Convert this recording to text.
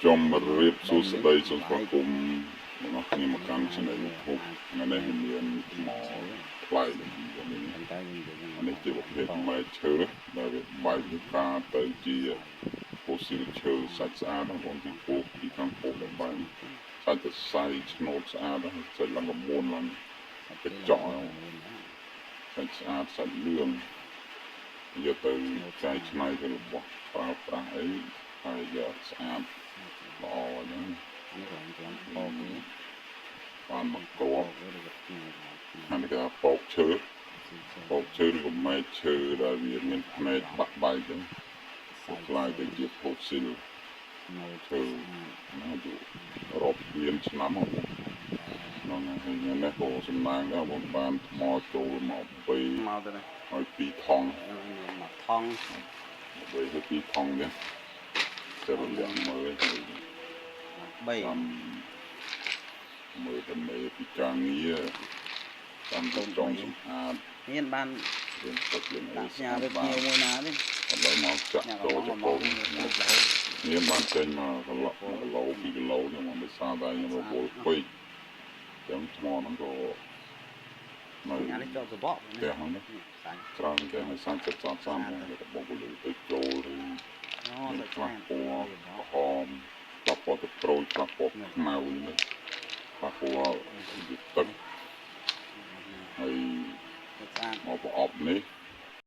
ជំរាបសួស្តីសូមស្វាគមន៍បងប្អូនគ្នាមកកាន់ Channel YouTube ថ្ងៃនេះមានថ្មថ្លៃនេះនេះជាប្រភេទមែកឈើដែលវាបែកកាទៅជាហ្វូស៊ីលឈើសាច់ស្អាតបងប្អូនពីពោះពីខាងពោះដែលបែកសាច់ទៅសៃឆ្នោតស្អាតសាច់ឡើងកមួនឡើងកញ្ចក់សាច់ស្អាតសាច់លឿងយកទៅចែកច្នៃទៅរបស់ប្រើប្រាស់អីហើយយកស្អាតល្អអញ្ចឹង នេះកន្លែងច្រឡំពកនេះ បានមកគ្រាប់អានេះគេថាពកឈើពកឈើឬក៏មែកឈើដែលវាមានផ្នែកបាក់បែកអញ្ចឹងខ្លាយទៅជាផូស៊ីលឈើណាអាយុរាប់លានឆ្នាំហ្នឹងហ្នឹងហើយនេះក៏សំណាងដែរបងបានថ្មចូលមកបី មកទៅ ហើយពីរថង មកថង បីទៅពីរថងនេះទៅរលាក់មើលហើយ បី តាមមើលតែមេពីការងារតាមទៅចង់សម្អាត មានបាន រឿងទឹករឿងអី ដាក់ផ្ញើទៅភ្ញៀវមួយណាទេ ឥឡូវមកចាក់ចូលចកូនមានបានចេញមកកន្ល1គីឡូ2គីឡូនេះមកដោយសារតែខ្ញុំរវល់ពេកចឹងថ្មហ្នឹងក៏នៅ អានេះជាប់សបក ផ្ទះហ្នឹង សាច់ ច្រើនតែឲ្យ30 30 30ទៅបុកលឺទៅចូលឬ អូ មាន សាច់ ខ្លះពណ៌ក្រហមខ្លះពណ៌ទឹកក្រូចខ្លះពណ៌ខ្មៅនេះខ្លះពណ៌